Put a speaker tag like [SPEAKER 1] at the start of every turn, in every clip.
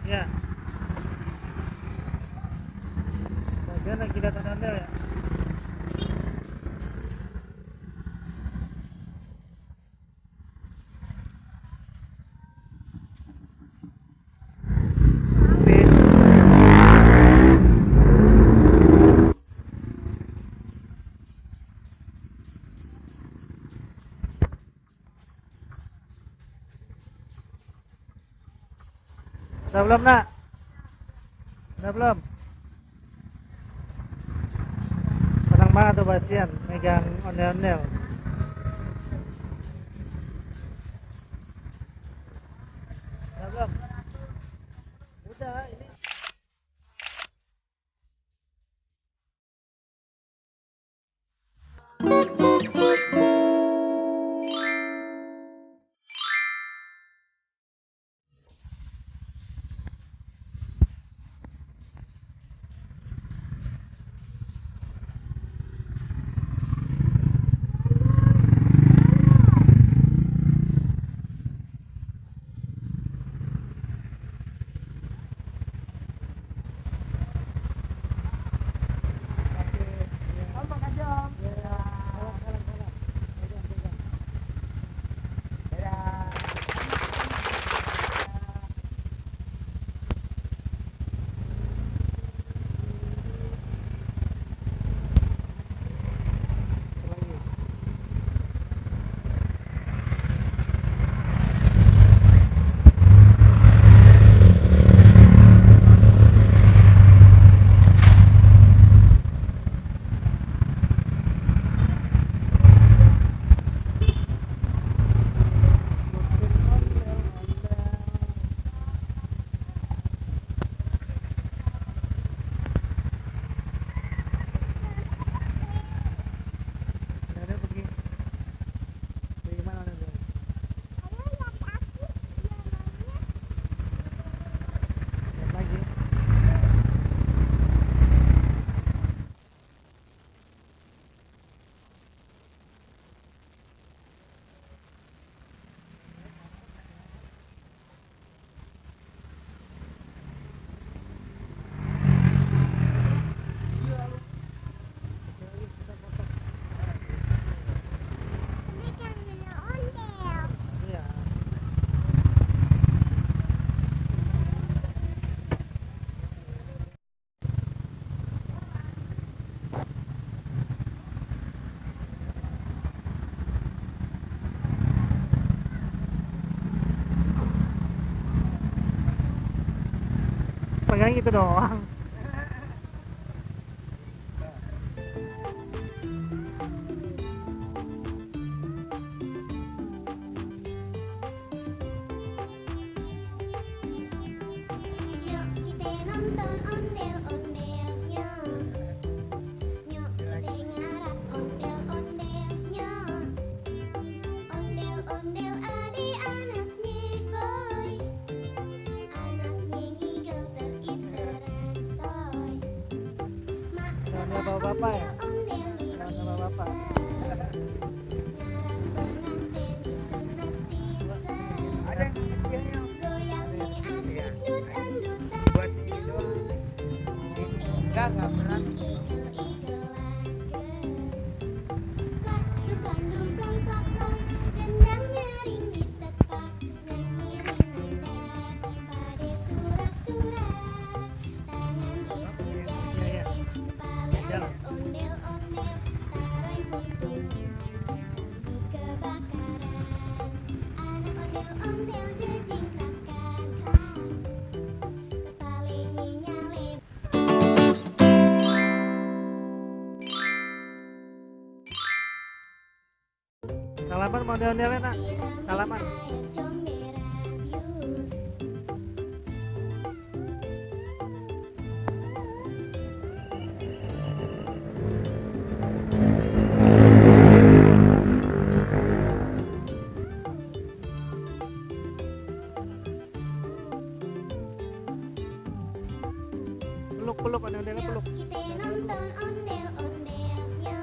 [SPEAKER 1] Ya. Bagian lagi datang ondel ya. Udah belum, Nak? Udah belum? Senang banget tuh Bastian megang ondel-ondel. Udah belum? Udah, ini. Pegang gitu doang.
[SPEAKER 2] Yuk kita nonton ondel-ondelnya. Yuk kita ngarap ondel-ondelnya. Ondel-ondel adik anaknya boy. Anaknya ngigel terinteresoy. Mak
[SPEAKER 1] Bapak-bapak ya?
[SPEAKER 2] ondel-ondel nih
[SPEAKER 1] Bapak-bapak.
[SPEAKER 2] ngarap pengantin sunat bisa. Goyangnya asik
[SPEAKER 3] ya, nggak berat.
[SPEAKER 1] Salaman model-modelnya nak. Salaman. Peluk model-modelnya peluk.
[SPEAKER 2] Kita nonton ondel-ondelnya.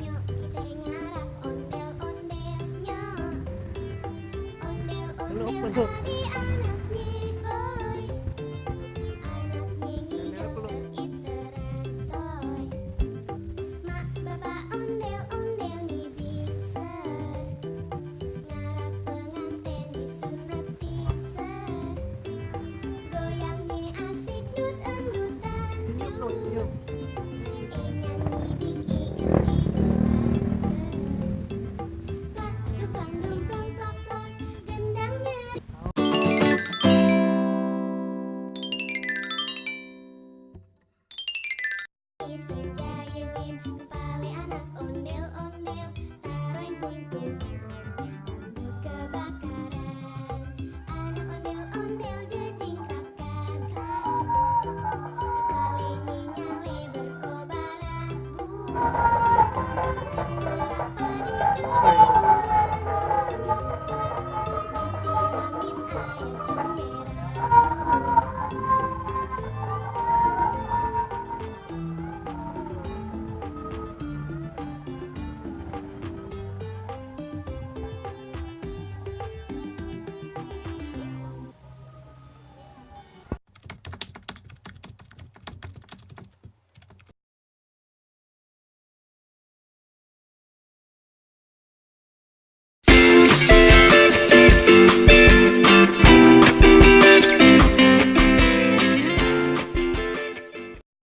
[SPEAKER 2] Nyok kita ngarap ondel-ondelnya. Ondel-ondel adi anaknya boy. Anaknya ngigau iteran soy. Mak bapak ondel-ondel nih biser. Ngarap pengantin disunat teaser. Goyangnya asik dut-endutan yuk. Nyanyi bing igel-igelan. Plak duplang dumplong plak plak gendangnya. Senjayelin kepala anak ondel-ondel. Taroin punggungnya rambut kebakaran. Anak ondel-ondel jejingkrakan. Kepalanya nyale berkobaran.